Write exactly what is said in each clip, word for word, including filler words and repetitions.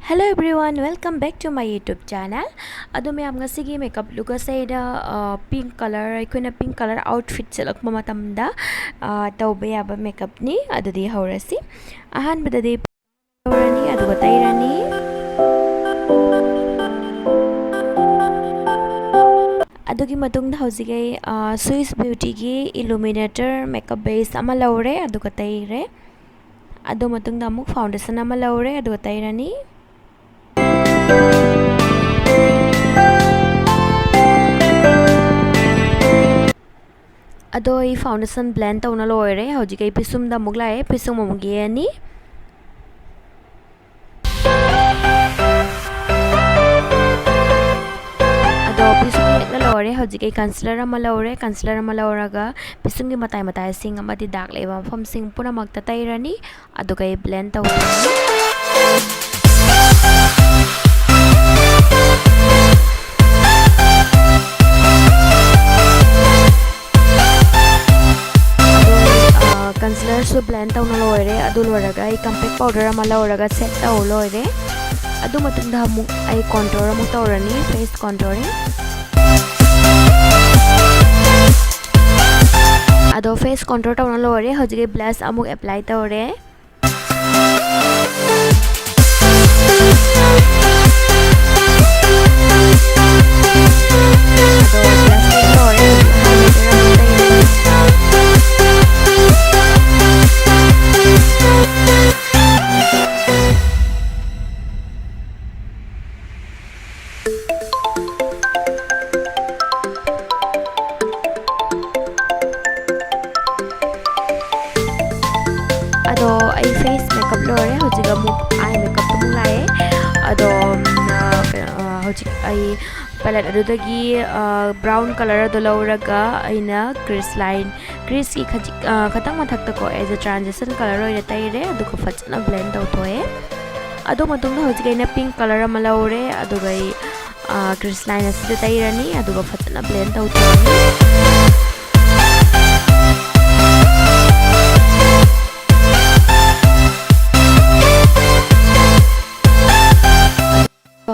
Hello everyone, welcome back to my YouTube channel. ꯑꯗꯣ ꯃꯌꯥꯝ, ꯉꯁꯤꯒꯤ ꯃꯦꯀꯞ ꯂꯨꯛ ꯑꯁꯤꯗ ꯄꯤꯡꯛ ꯀꯂꯔ, ꯑꯩꯈꯣꯏꯅ ꯄꯤꯡꯛ ꯀꯂꯔ ꯑꯥꯎꯠꯐꯤꯠ ꯁꯦꯠꯂꯛꯄ ꯃꯇꯝꯗ ꯑ, ꯇꯧꯕ ꯌꯥꯕ ꯃꯦꯀꯞꯅꯤ꯫ ꯑꯗꯨꯗꯤ ꯍꯧꯔꯁꯤ꯫ ꯑꯍꯥꯟꯕꯗꯗꯤ ꯇꯧꯔꯅꯤ, ꯑꯗꯨꯒ ꯇꯩꯔꯅꯤ꯫ ꯑꯗꯨꯒꯤ ꯃꯇꯨꯡꯗ ꯍꯧꯖꯤꯛ ꯑꯩ ꯁ꯭ꯋꯤꯁ ꯕ꯭ꯌꯨꯇꯤꯒꯤ ꯏꯂꯨꯃꯤꯅꯦꯇꯔ ꯃꯦꯀꯞ ꯕꯦꯁ ꯑꯃ ꯂꯧꯔꯦ, ꯑꯗꯨꯒ ꯇꯩꯔꯦ꯫ ꯑꯗꯨ ꯃꯇꯨꯡꯗ ꯑꯃꯨꯛ ꯐꯥꯎꯟꯗꯦꯁꯟ ꯑꯃ ꯂꯧꯔꯦ, ꯑꯗꯨꯒ ꯇꯩꯔꯅꯤ꯫ ꯑꯗꯣ ꯑꯩ ꯐꯥꯎꯟꯗꯦꯁꯟ ꯕ꯭ꯂꯦꯟ ꯇꯧꯅ ꯂꯣꯏꯔꯦ꯫ ꯍꯧꯖꯤꯛ ꯑꯩ ꯄꯤꯁꯨꯝꯗ ꯑꯃꯨꯛ ꯂꯥꯛꯑꯦ, ꯄꯤꯁꯨꯝ ꯑꯃꯨꯛ ꯌꯦꯛꯑꯅꯤ꯫ ꯑꯗꯣ ꯄꯤꯁꯨꯝ ꯌꯦꯛꯅ ꯂꯣꯏꯔꯦ꯫ ꯍꯧꯖꯤꯛ ꯑꯩ ꯀꯟꯁꯤꯂꯔ ꯑꯃ ꯂꯧꯔꯦ꯫ ꯀꯟꯁꯤꯂꯔ ꯑꯃ ꯂꯧꯔꯒ ꯄꯤꯁꯨꯝꯒꯤ ꯃꯇꯥꯏ ꯃꯇꯥꯏꯁꯤꯡ ꯑꯃꯗꯤ ꯗꯥꯛ ꯂꯩꯕ ꯃꯐꯝꯁꯤꯡ ꯄꯨꯝꯅꯃꯛꯇ ꯇꯩꯔꯅꯤ꯫ ꯑꯗꯨꯒ ꯑꯩ ꯕ꯭ꯂꯦꯟ ꯇꯧꯔꯅꯤ꯫ ꯑꯗꯣ, ꯑ, ꯀꯟꯁꯤꯂꯔꯁꯨ ꯕ꯭ꯂꯦꯟ ꯇꯧꯅ ꯂꯣꯏꯔꯦ꯫ ꯑꯗꯨ ꯂꯣꯏꯔꯒ ꯑꯩ ꯀꯝꯄꯦꯛ ꯄꯥꯎꯗꯔ ꯑꯃ ꯂꯧꯔꯒ ꯁꯦꯠ ꯇꯧ ꯂꯣꯏꯔꯦ꯫ ꯑꯗꯨ ꯃꯇꯨꯡꯗ ꯑꯃꯨꯛ ꯑꯩ ꯀꯣꯟꯇꯣꯔ ꯑꯃꯨꯛ ꯇꯧꯔꯅꯤ, ꯐꯦꯁ ꯀꯣꯟꯇꯣꯔꯤꯡ꯫ ꯑꯗꯣ ꯐꯦꯁ ꯀꯣꯟꯇꯣꯔ ꯇꯧꯅ ꯂꯣꯏꯔꯦ꯫ ꯍꯧꯖꯤꯛ ꯑꯩ ꯕ꯭ꯂꯁ ꯑꯃꯨꯛ ꯑꯦꯄ꯭ꯂꯥꯏ ꯇꯧꯔꯦ꯫ ꯑꯗꯣ ꯕ꯭ꯂꯁ ꯇꯧꯕ ꯂꯣꯏꯔꯦ꯫ ꯍꯧꯖꯤꯛ highlighter ꯑꯃꯨꯛ ꯇꯩꯔꯅꯤ꯫ ꯑꯗꯣ ꯑꯩ ꯐꯦꯁ ꯃꯦꯀꯞ ꯂꯣꯏꯔꯦ꯫ ꯍꯧꯖꯤꯛ ꯑꯃꯨꯛ ꯑꯥꯏ ꯃꯦꯀꯞ ꯑꯃꯨꯛ ꯂꯥꯛꯑꯦ꯫ ꯑꯗꯣ, ꯎꯝ, ꯑ, ꯀꯩꯅꯣ, ꯑ, ꯍꯧꯖꯤꯛ ꯑꯩ ꯄꯦꯂꯦꯠ ꯑꯗꯨꯗꯒꯤ, ꯑ, ꯕ꯭ꯔꯥꯎꯟ ꯀꯂꯔ ꯑꯗꯨ ꯂꯧꯔꯒ ꯑꯩꯅ ꯀ꯭ꯔꯤꯁ ꯂꯥꯏꯟ, ꯀ꯭ꯔꯤꯁꯀꯤ ꯈꯖꯤꯛ, ꯑ, ꯈꯇꯪ ꯃꯊꯛꯇꯀꯣ, as a transition color ꯑꯣꯏꯅ ꯇꯩꯔꯦ꯫ ꯑꯗꯨꯒ ꯐꯖꯅ ꯕ꯭ꯂꯦꯟ ꯇꯧꯊꯣꯛꯑꯦ꯫ ꯑꯗꯨ ꯃꯇꯨꯡꯗ ꯍꯧꯖꯤꯛ ꯑꯩꯅ ꯄꯤꯡꯛ ꯀꯂꯔ ꯑꯃ ꯂꯧꯔꯦ꯫ ꯑꯗꯨꯒ ꯑꯩ, ꯑ, ꯀ꯭ꯔꯤꯁ ꯂꯥꯏꯟ ꯑꯁꯤꯗ ꯇꯩꯔꯅꯤ꯫ ꯑꯗꯨꯒ ꯐꯖꯅ ꯕ꯭ꯂꯦꯟ ꯇꯧꯊꯣꯛꯑꯅꯤ꯫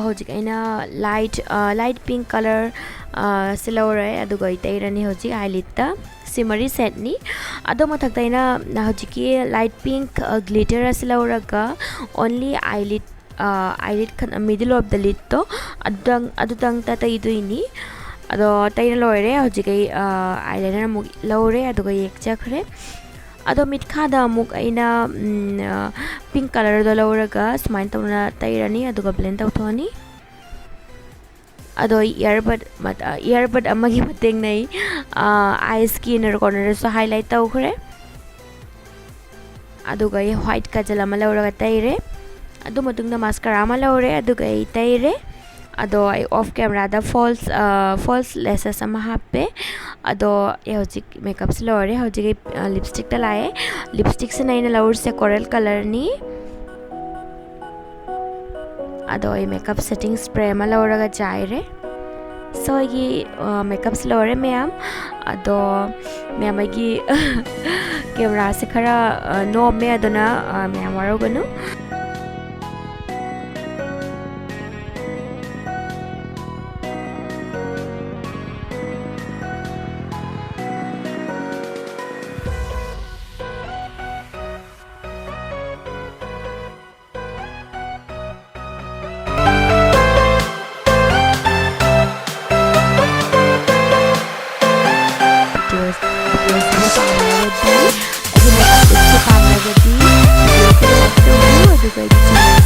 ꯍꯧꯖꯤꯛ ꯑꯩꯅ light light pink color ꯁꯤ ꯂꯧꯔꯦ, ꯑꯗꯨꯒ ꯑꯩ ꯇꯩꯔꯅꯤ ꯍꯧꯖꯤꯛ eyelidꯇ꯫ ꯁꯤ ꯃꯔꯤ setꯅꯤ꯫ ꯑꯗꯣ ꯃꯊꯛꯇ ꯑꯩꯅ ꯍꯧꯖꯤꯛꯀꯤ light pink glitter ꯑꯁꯤ ꯂꯧꯔꯒ only eyelid eyelid ꯈꯛ, middle of the lidꯇꯣ ꯑꯗꯨꯗꯪ ꯑꯗꯨꯗꯪꯇ ꯇꯩꯗꯣꯏꯅꯤ꯫ ꯑꯗꯣ ꯇꯩꯔ ꯂꯣꯏꯔꯦ꯫ ꯍꯧꯖꯤꯛ ꯑꯩ eyeliner ꯑꯃꯨꯛ ꯂꯧꯔꯦ, ꯑꯗꯨꯒ ꯌꯦꯛꯆꯈ꯭ꯔꯦ꯫ ꯑꯗꯣ ꯃꯤꯠꯈꯥꯗ ꯑꯃꯨꯛ ꯑꯩꯅ pink colorꯗꯣ ꯂꯧꯔꯒ ꯁꯨꯃꯥꯏꯅ ꯇꯧꯅ ꯇꯩꯔꯅꯤ, ꯑꯗꯨꯒ blend ꯇꯧꯊꯣꯛꯑꯅꯤ꯫ ꯑꯗꯣ ꯑꯩ earbud ꯃꯠ-, ꯑ, earbud ꯑꯃꯒꯤ ꯃꯇꯦꯡꯅ ꯑꯩ, ꯑ, eyeꯁꯀꯤ inner cornerꯗꯁꯨ highlight ꯇꯧꯈ꯭ꯔꯦ꯫ ꯑꯗꯨꯒ ꯑꯩ white ꯀꯥꯖꯜ ꯑꯃ ꯂꯧꯔꯒ ꯇꯩꯔꯦ꯫ ꯑꯗꯨ ꯃꯇꯨꯡꯗ mascara ꯑꯃ ꯂꯧꯔꯦ, ꯑꯗꯨꯒ ꯑꯩ ꯇꯩꯔꯦ꯫ ꯑꯗꯣ ꯑꯩ off cameraꯗ false, ꯑ, false lashes ꯑꯃ ꯍꯥꯞꯄꯦ꯫ ꯑꯗꯣ ꯑꯩ ꯍꯧꯖꯤꯛ makeupꯁꯦ ꯂꯣꯏꯔꯦ꯫ ꯍꯧꯖꯤꯛ ꯑꯩ, ꯑ, lipstickꯇ ꯂꯥꯛꯑꯦ꯫ Lipstickꯁꯤꯅ ꯑꯩꯅ ꯂꯧꯔꯤꯁꯦ coral colorꯅꯤ꯫ ꯑꯗꯣ ꯑꯩ makeup setting spray ꯑꯃ ꯂꯧꯔꯒ ꯆꯥꯏꯔꯦ꯫ So ꯑꯩꯒꯤ, ꯑ, makeupꯁꯦ ꯂꯣꯏꯔꯦ ꯃꯌꯥꯝ꯫ ꯑꯗꯣ ꯃꯌꯥꯝ, ꯑꯩꯒꯤ cameraꯁꯦ ꯈꯔ, ꯑ, ꯅꯣꯝꯃꯦ, ꯑꯗꯨꯅ, ꯑ, ꯃꯌꯥꯝ ꯋꯥꯔꯧꯒꯅꯨ꯫ Videos, videos ꯑꯃ ꯄꯥꯝꯂꯒꯗꯤ, ꯑꯩꯒꯤ makeup tips ꯄꯥꯝꯂꯒꯗꯤ videoꯁꯦ like ꯇꯧꯕꯤꯌꯨ, ꯑꯗꯨꯒ ꯑꯩꯒꯤ channelꯁꯦ